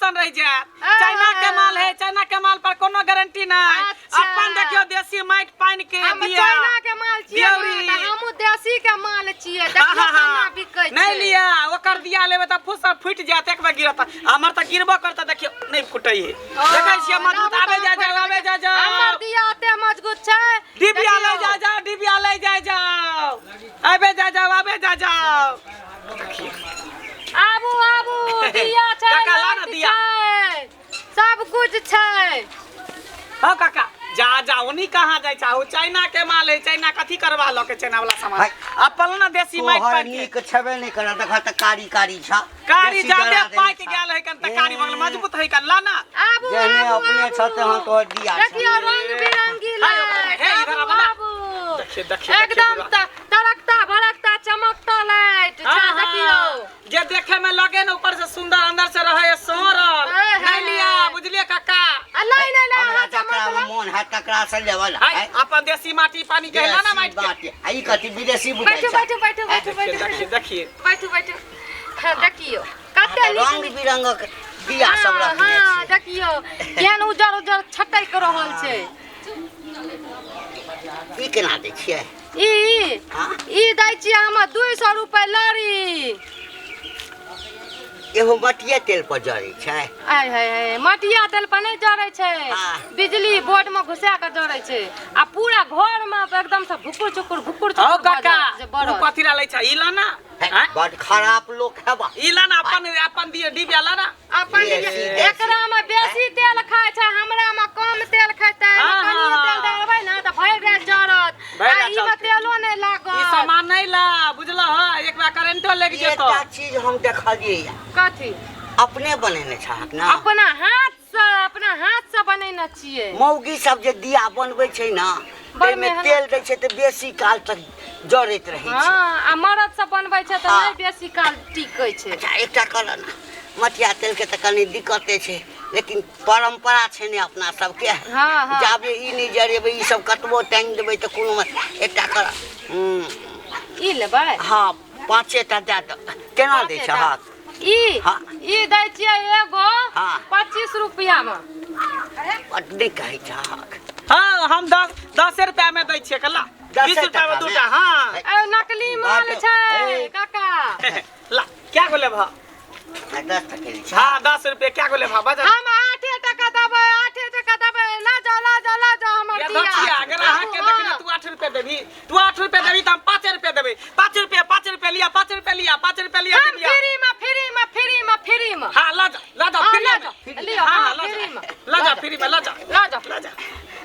सन रहि जायत। चाइना के माल है, चाइना के माल पर कोनो गारंटी नहीं। अच्छा। अपन देखियो देसी माटि पानि के हम दिया। चाइना के माल छियै ने, दियौरी। तऽ हमहूँ देसी के माल छियै। देखियौ केना बिकै छै। नहीं लिया, ओकर दिया लेबै तऽ फुस फुटि जायत, एक बेर गिरत। हमर तऽ गिरबो करत, देखियौ नहीं फुटै है। देखै छियै मजबूत। आबे जा जाओ, आबे जा जाओ। हमर दिया ओते मजबूत छै। डिबिया ले देखियौ। जा जाओ, डिबिया ले जा जाओ, आबे जा जाओ, आबे जा जाओ। आबू आबू, दिया छै, काका, ला ना लाइट दिया। छै, सब कुछ छै। हाँ काका, जा जा, ओनी कहाँ जाइ छा? ओ चाइना के माल है, चाइना कथी करवा लके चाइना वाला सामान। हाय। अपन ना देसी माइक तोहर पानि के। नीक छेबे नहि करत, देखा तऽ कारी कारी छा। कारी बेसी जादे जरा देने पाकि छा। गेल है कन तऽ कारी भगल, मजबूत है कन, ला ना। आबू जेहने आबू अपने आबू। छ तेहन तोहर दिया छौ। देखियौ रंग बिरंगी हाय, ओकरा लाइट। हे, इधर आबू आबू ना। आबू। देखिए, देखिए, देखिए, एकदम बुढ़ा। तड़कता भड़कता चमकता लाइट छै। हाँ, देखियौ हाँ। जे देखे में लगे न ऊपर से सुंदर, अंदर से रहे सोरल। हे, हे। नहीं लिया, बुझलिए काका? आ नहीं नहीं नहीं, हमरा अहाँ जकरा चमकला। मोन है तकरा से लेवल। हाय, अपन देसी माटी पानी के है ना माटी के। बात आ ई कथी विदेशी बुझाइ बैठू छै? बैठू बैठू बैठू। देखिए बैठू देखिए देखिए। बैठू बैठू। हाँ, देखियौ कते नीक रंग नीक बिरंगक दिया सब हाँ, रखने हाँ, छै। देखियौ केहन उजर उजर छटक रहल छै। ई केना दै छियै? ई हाँ? ई दै छियै हम 200 रुपए लड़ी। एगो मटिये तेल पर जरै छै? आय हाय हाय, मटिया तेल पर नहि जरै छै। हाँ। बिजली बोर्ड में घुसा के जरै छै आ पूरा घर में एकदम से भुकुर चुकुर भुकुर हौ चुकुर भऽ काका, जायत जे उ बरत। कथी ला लै छै? ई ला ना। है, आँय? बड खराब लोक है बा। ई ला ना, अपन अपन दिए डिबिया ला ना। अपन देसी, देसी। एकरा में बेसी तेल खाय छै, हमरा में कम तेल खेतै। हाँ, कनि हाँ। तेल डालबै ने तऽ भरि राति जरत। भरि आ राति ई में जरतै। तेलो नहि ई लागत। सामान नहीं ला, बुझल ह? एक बार करेंटो लागि जेतो। एकटा चीज हम देखलियै या। कथी? अपने बनेने छहक ना? अपना हाथ से, अपना हाथ से बनेने छियै। मौगी सब जे दिया बनबै छै ना, बड़ ताहिमे मेहनत। तेल दै छै तऽ बेसी काल तक जरैत रहै छै। हँ, आ मरद सब बनबै छै तऽ हाँ। नहि बेसी काल टिकै छै। अच्छा, एकटा करऽ ने, मटिया तेलके तऽ कनि दिक्कते छै, लेकिन परम्परा छै ने अपना सबके। हाँ, हाँ। जाबे ई नहि जरेबै, ई सब कतबो टाँगि देबै तऽ कोनो एकटा कर। ई लेबै? हँ, 5टा दए दऽ। केना दै पाँचेटा। छहक? ई हाँ। ई दै छियै एगो हाँ। 25 रुपया में। बड नहि कहै छहक। हाँ, हम 10 रुपया में दै छियै, कला। दसे 20 रुपया में टका में? दूटा। हाँ। ए, नकली माल बात- छै ए। काका। ला, क्या गो लेबह? आ 10 टके दै छै। हाँ, 10 रुपया क्या गो लेबह? बाजार। हम 8 टका देबै, 8 टका देबै। ला जाओ, ला जाओ, ला जाओ हमर ये दिया। दक्षिया, अगर अहाँ के आबू, देखने हाँ। तू 8 रुपया देबही, तू 8 रुपया देबही तऽ हम 5 रुपया देबै। 5 रुपया, 5 रुपया लिया, 5 रुपया लिया, 5 रुपया लिया, हम दिबिया। फ्री में, फ्री में, फ्री में, फ्री में। हाँ, ला जा, ला जा, हाँ, फ्री ला में। जाओ, लियो, हाँ, हाँ, ला जा, फ्री में। ला जा, फ्री में, ला जा, ला जा, ला जा।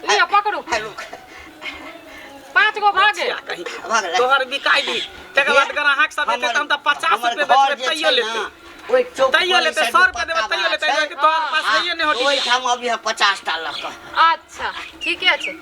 लियो, पकड़ू। हेलो। 5 गो भागे। दक्षिया कहीं। भऽ गेलै। तोहर बिकाइ दी, तकर बाद ग्राहक सब एतै तऽ हम तऽ 50 हमर रुपया घर बेचबै जे तैयो छै लेतै। ने, ओहि चौक तैयो पर लेतै, साइड 100 रुपया देबै पक्का तैयो लेतै, छै। कि तोहर पास हाँ, नहिये ने होती। ओहिठाम अभी हम 50टा लऽ कऽ। अच्छा, ठीके छै,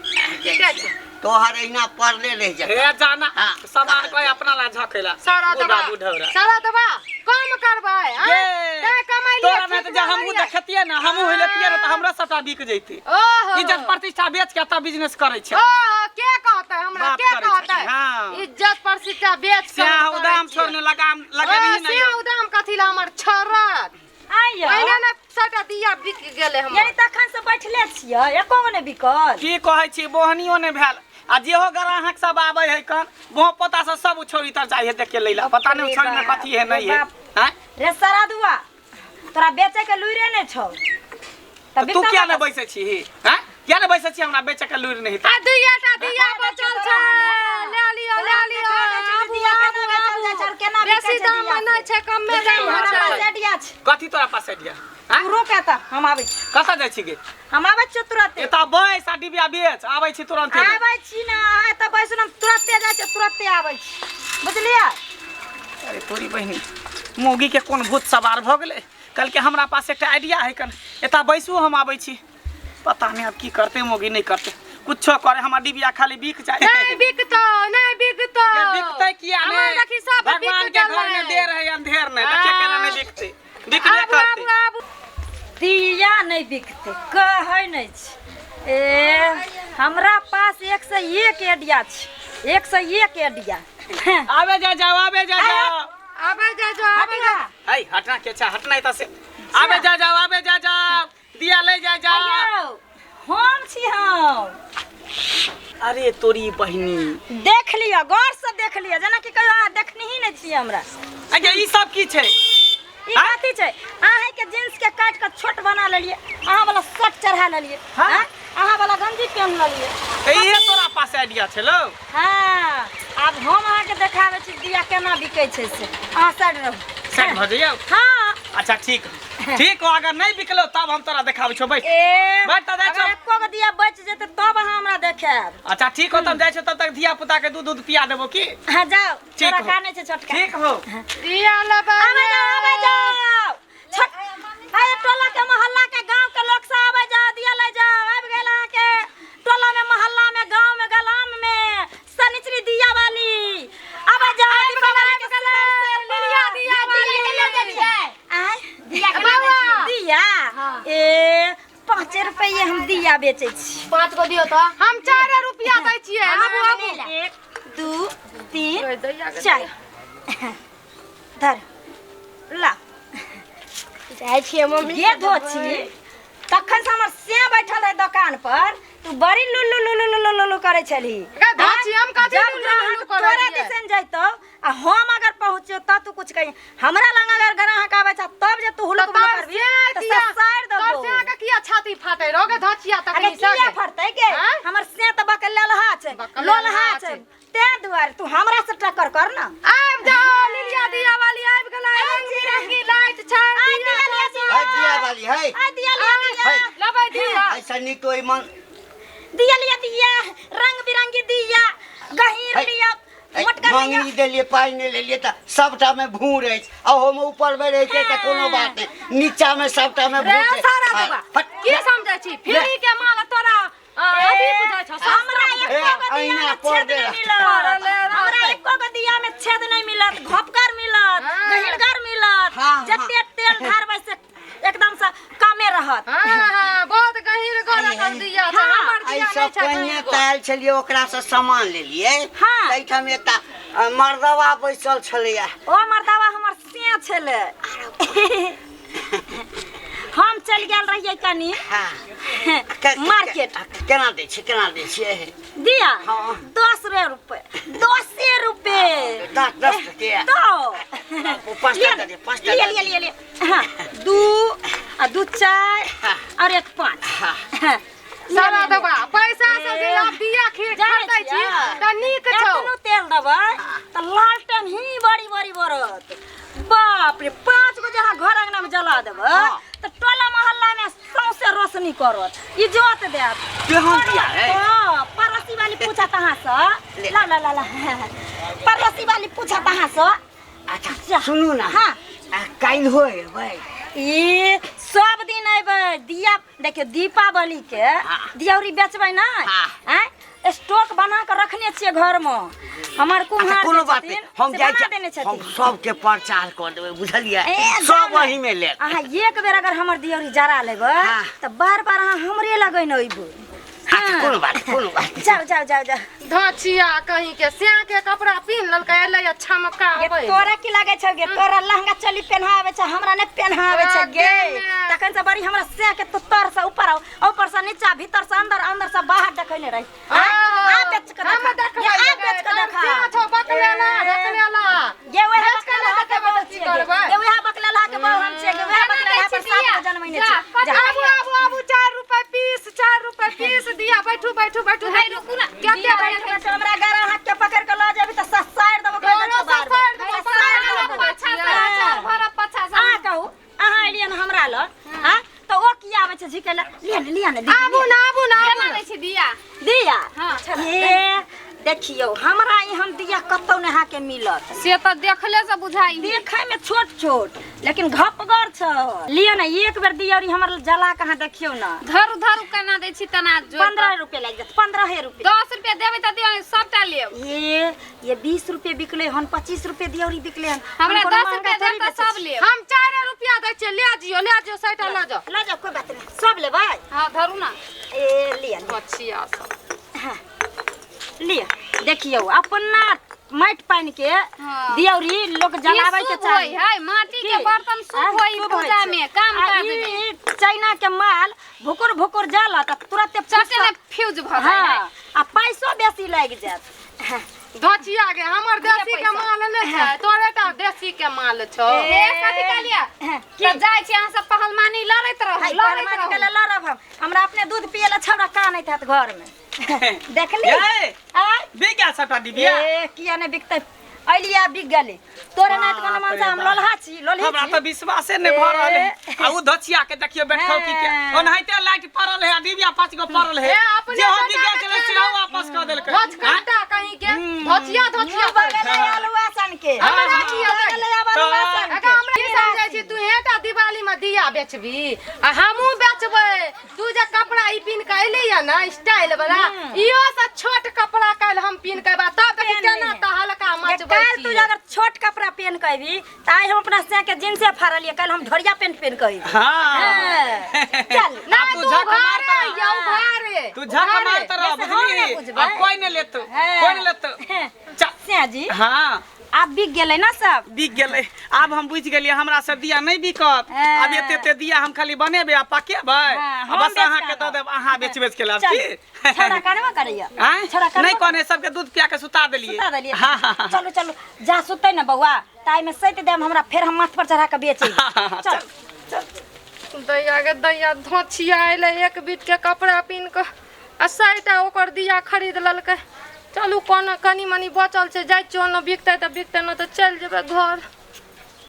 ठीके छै। तोहर अहिना पड़ले रहि जेतै। हे जाना, हाँ। सामान कोई अपना ला झकेला। सारा बूढ़ा दबा, बुढ़ौरा। सारा दबा कम करबै। आँय? ये, तैं कमैलियै, तोरा नहि ठीक तऽ जे हमहूँ रहलियै। देखतियै ने, हमहूँ हेलतियै ने तऽ हमरा सबटा बिक जैतै। ओहो। इज्जत प्रतिष्ठा बेच के एतऽ बिजनेस करै छै। ओहो, के कहतै हमरा? बात के करै छै, कहतै? हाँ। इज्जत प्रतिष्ठा बेच के स्याह हम करै उदाम छियै। छोड़ने लगाम लगेबही ओ, नहि। स्याह उदाम कथी ला हमर छोड़त? आइयो। पहिले ने सबटा दिया बिक गेलै हमर। यानी तखन से बैठले छियै, एको गो नहि बिकल। की कहै छी, बोहनियो नहि भेल आ जेहो ग्राहक सब आबै है कन बोह पोता से सब छोड़ी तर जाइ है देखे लैला, पता नहि छोड़ी में कथी है नहीं है। बाप। हैं? रे सरादुआ, तोरा बेचे के लुइरे नहि छौ तऽ तू किया नहि बैसै छी? हैं, किया नहि बैसै छी? हमरा बेचे के लुरि नहि आ दुइया टा दिया बचल छै, ले लियो, ले लियो। आबू आबू आबू, बेसी दाम में नहि छै, कमे दाम में हमरा छै। पास आइडिया छै। कथी तोरा पास आइडिया? हैं? तू रोक एतऽ, हम आबै छी। कतऽ जाइ छी गे? हम आबै छियौ तुरते। एतऽ बैस आ डिबिया बेच, आबै छी तुरन्ते। आबै छी ने, अहाँ एतऽ बैसू ने, हम तुरते जाइ छी, तुरते आबै छी, बुझलियै? अरे तोरी बहिनी, मौगी के कोन भूत सवार भऽ गेलै? कहलकै हमरा पास एकटा आइडिया है कन, एतऽ बैसू हम आबै छी। पता नहि आब की करतै मौगी, नहि करतै, कुछो करे, हमर डिबिया खाली बिक जाए। नहि बिकतौ, नहि बिकतौ। ये बिकतै किया हमर नहि? देखी सब बिक भगवान के घर में गेलै। देर है अंधेर नहि, देखिए केना नहि बिकतै, बिकबे आबू करतै। आबू आबू। दिया नहि बिकतै कहै नहि छै। ए, हमरा पास एक से एक आइडिया छै, एक से एक आइडिया। आबे जा जाओ, आबे जा जाओ। आबै जा जाओ, आबै जा। है हटना के छै, हटना एतऽ से। आबे जा जाओ आबे जा जाओ दिया ले जा जाओ आयौ, हम छी हम अरे तोरी बहिनी देख लिअ गौर से देख लिअ जेनाकि कहियो अहाँ देखने ही नहि छियै हमरा अच्छा ई सब की छै ई कथी छै अहाँके जींस के काटि कऽ छोट बना लेलियै अहाँ वाला शर्ट चढ़ा लेलियै हाँ। आँय? अहाँ वाला गंजी पहन लेलियै तऽ इहे तोरा पास आइडिया छलौ हाँ आब हम अहाँके देखाबै छी दिया केना बिकै छै से अहाँ साइड रहू सेट भऽ जइयौ हाँ अच्छा ठीक ठीक हो अगर नहीं बिकलो तब हम तोरा देखाबै छौ बैठ ए बैठ तऽ जाइ अगर छौ एको गो दिया बचि जेतै तब अहाँ हमरा देखायब अच्छा ठीक हो तब जाइ छौ तब तक धिया पुता के दूध उध पिया देबो की हाँ जाओ ठीक तोरा हो। कानै छै छोटका ठीक हो दिया लेबै आबै जाओ आबै जाओ छोट अरे टोला के मोहल्ला के गांव के लोग सब आबै जाओ दिया ले जाओ आबि गेल अहाँके टोला में मोहल्ला में गांव में गलाम में सनिचरी दिया वाली आबै जाओ दीपावली के लिलिया दिया वाली। आय दिया केना दै छियै? दिया ए 5 रुपये हम दिया बेचै छी 5 गो दियौ तऽ हम 4 रुपया दै छियै आबू आबू 1 2 3 4 धर ला जाइ छियै मम्मी ये धोची तखन से हमर से बैठल रहे दुकान पर तू बड़ी लुल्लू लुल्लू लुल्लू लुल्लू करै छलही गे धोची, हम कथी जब लुल्लू ग्राहक लुल्लू करै तोरा रहियै? दिसन जैतौ आ हम अगर पहुँचियो तब तू कुछ कही हमरा लग अगर ग्राहक आबै छै तब जे तू हुलुक बुलुक करबी तऽ ससारि तोर देबौ से के किया छाती फाटे रहो गे धोचिया अरे तखनी से किया फटतै गे आँय? हमर से तऽ बकलेलहा छै बकलेलहा लोलहा छै। छै तें दुआरे तू हमरा से टक्कर कर ना आबि जाओ लिलिया दिया वाली आबि गेलै रंग बिरंगी लाइट छै आइ दिया दिया लिया छै। है दिया वाली है आइ दिया लिया दिया है। लेबै दिया ऐसा नीक तो मन दिया लिया दिया रंग बिरंगी दिया गहीर है। लिया मोटका लिया मंगनी देलियै पाइ नहि लेलियै तऽ सबटा मे भूर अछि आ ओहोमे ऊपर मे रहै छै तऽ कोनो बात नहि नीचा मे सबटा मे रे भूर छै सारा हाँ, देबा फट। की समझै छी फ्री के माल तोरा अथी बुझै छौ हमरा सस्ता एको गो दिया अहिना में पड़ छेद दे नहीं मिलत पड़ले हमरा रहतै। एको गो दिया में छेद नहीं मिलत घपकर मिलत हाँ। गहिरगर मिलत हाँ, हाँ। जते तेल ढारबै से एकदम से कमे रहत हाँ हाँ बहुत गहीर गोर रखल दिया छै हाँ, हमर एहि दिया सब नहि छै पहिने गहीर तऽ आयल छलियै ओकरासँ सामान लेलियै हाँ। ताहिठाम एकटा मर्दवा बैसल छलैया ओ मर्दावा हमर से छलै हम चलि गेल रहियै कनी हाँ मार्केट केना दै छियै केना दै छियै दिया हाँ। 10 रुपए 10 रुपए दस दस रुपया दो पाँचटा दे दे, पाँचटा लिया दे लिया दे। लिया लिया हाँ दू आ दू चार हाँ। और एक पाँच हाँ। हाँ। सारा देबा पैसा से जे आप दिया खीर जानै खरीदै छी छियै? तऽ नीक छौ एतनो तेल देबै तऽ लालटेन ही बड़ी बड़ी बरत बाप रे 5 गो जहाँ घर अंगना में जला देबै हाँ। तऽ टोला मोहल्ला में सौंसे रोशनी करत इजोत देत केहन दिया रे? हाँ, पड़ोसी वाली पूछत अहाँ से ला ला ला ला पड़ोसी वाली पूछत अहाँ से अच्छा सुनू ना हाँ। आ, काल्हि हो एबै ई सब दिन अयबै दिया देखियौ दीपावली के हाँ। दियौरी बेचबै ना हाँ। आँय स्टॉक बना के रखने छियै घर में हमर अच्छा कुम्हार कोनो जे बात नहीं छथिन, हम से जाइ बना देने छी हम छथिन सबके प्रचार कऽ देबै बुझलियै ए, सब जाउ ने। ओहिमे लेत अहाँ एक बेर अगर हमर दियौरी जरा लेबै हाँ। तऽ बार बार अहाँ हमरे लगन अयबै अच्छा कोनो बात नहीं, कोनो बात नहीं। जाउ जाउ जाउ जाउ धोचिया कहीं के स्या के कपड़ा पिन्ह लेलकै एलै अच्छा मक्का गे अबै तोरा की लागै छौ गे तोरा लहंगा चोली पेन्हाबै छै हमरा नहि पेन्हाबै छै गे गे ने। तखन से बड़ी हमरा से के तू तर से ऊपर आओ ऊपर से नीचा भीतर से अंदर अंदर से बाहर देखै रही आ आ बेच के हम देखा देखबै ये आ बेच के देखा स्या छौ बकलेला रखलेला गे वएह बेच के बकलेला के देखबै बहु तऽ की छियै गे करबै गे वएह बकलेला के बहु हम छियै गे वएह बकलेला पर 7 गो जनमैने छियै जा आबू आबू आबू 4 रुपए पीस 4 रुपए पीस दिया बैठू बैठू बैठू है, रुकू ना। कते दिया बैठू बैठ हमरा गरा हाथ के पकड़ के लऽ जेबी तऽ ससारि देबो कहि दै तोरो छौ बार बार। ससारि देबो, ससारि देबो। पाछा से चार भरब पाछा से अहाँ कहू अहाँ एलियै ने हमरा लग हाँ तऽ ओ किया आबै छै झिकै लए लिअ ने लिअ ने दीदी, आबू ना आबू ना आबू केना ना। दै छी दिया दिया हाँ। हे देखियौ हमरा एहन दिया कतौ नहि अहाँके मिलत से तऽ देखले से बुझाइ है। देखै में छोट छोट लेकिन घपगर छै लिअ ने एक बेर दियौरी हमर जला के अहाँ देखियौ ने धरू धरू केना दै छी तेना जोड़ि कऽ। 15 रुपए लागि जायत 15 रुपए 10 रुपया देबै तऽ दियौ सबटा लेब ये 20 रुपए बिकले हन 25 रुपए दियौरी बिकले हन हमरा हम कोनो 10 महंगा रुपया थोड़ी देब तऽ बेचै सब छी। लेब हम 4 रुपया दै छियै ले जियो ले जियो सैटा लऽ जाओ लऽ जाओ कोई बात नहीं सब लेबै हाँ धरू ना ए लिअ लिअ। धोचिया सब हाँ, लिअ देखियौ अपना माटि पानि के हाँ। दियौरी लोक जलाबै के ई शुभ होय चाही है माटी के की? बर्तन आँय, शुभ होय शुभ होइ पूजा छै। में काम आ चाइना के माल भुकुर भुकुर जलत आ तुरंते चटे ने फ्यूज भऽ जाइ हाँ आ पैसो बेसी लागि जायत। धोचिया गे, हमर देसी के माल नहि छै, तोरे टा देसी के माल छौ। ए कथी कहलियै? तऽ जाइ छी अहाँ सब पहलवानी लड़ैत रहू, हाय, लड़ैत पहलवानी रहू। के लेल लड़ब हम। हमरा अपने दूध पिए ला छौड़ा कानैत हैत घर में। देखली? ये आय बिक गेल सबटा डिबिया। ए किया नहि बिकतै? अइलिया बिक गेलै। तोरे नहि तऽ कोनो बाप रे मनसा हम बाप। लोलहा छी, लोलही हमरा छी। तऽ विश्वासे नहि भऽ रहल है। आ उ धोचिया के देखियो बैठौ की के हाँ। ओनाहिते लाइट पड़ल है आ डिबिया 5 गो पड़ल है। ए, अपने जे हो बेटा बिक गेल के छलै खेल सेहो वापस कऽ देलकै। धोचकट्टा कहीं के धोचिया धोचिया मुँह बगले आलुआ सन के। हमरा की मुँह हेतै? बगले आब आलुआ सन अगर के। हमरा की समझै छी तू हेटा दिवाली में दिया बेचबी आ हमहूँ बेचबै। तू जे कपड़ा ई पिन के अयली है ना स्टाइल वाला, इहो से छोट कपड़ा काल्हि हम पिन के अयबा, तब देखी पेन केना नहीं। तहलका मचबै काल्हि तू छियै। अगर छोट कपड़ा पेन के अयबी तऽ आइ हम अपना से के जींसे फाड़लियै, काल्हि हम ढोरिया पेंट पेन के अयबी। हाँ। चल। ना आ तू तू झक घरे मारत रह। यौ घरे। तू झक मारत रह, जैसे हम बुझली? नहि बुझबै। अब कोई नहीं लेतो, हाँ। कोई नहीं लेतो। चल। सिया जी। हाँ। आब बिक गेलै ना सब? बिक गेलै। आब हम बुझि गेलियै हमरा से दिया नहि बिकत। हाँ। आब एते एते दिया हम खाली बनेबै आ पकेबै। हाँ, आ हम बस बेच अहाँके के दऽ देब, अहाँ बेच बेच के लाब चल। की? छौड़ा कानबा करैया। आँय? छौड़ा कानबा नहि कहने सबके दूध पिया के सुता देलियै। सुता देलियै। हाँ, हाँ, हाँ। चलू चलू, जा सुतै ना बौआ, ताइ में सैत देम हमरा, फेर हम माथ पर चढ़ा के बेचै। हाँ, चल। दैया गे दैया, धोचिया अयलै एक बीत के कपड़ा पिन कऽ आ 100टा ओकर दिया खरीद लेलकै। चलू कोनो कनी मनी बचल छै, जाइ छियै, ओना बिकतै तऽ बिकतै, नहि तऽ चलि जेबै घर।